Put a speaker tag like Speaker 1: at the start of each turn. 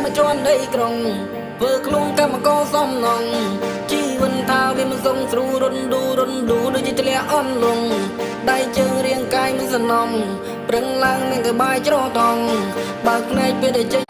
Speaker 1: មកជន់ដីក្រុងធ្វើខ្លួនកម្មករសំណងជីវិតថាវាមិនសុងស្រួលរុនឌូរុនឌូដូចជាធ្លាក់អន់លងដៃជើងរាងកាយមិនសំណំប្រឹងឡើងមានក្បាយច្រតងបើកភ្នែកពេលដែលចេញ។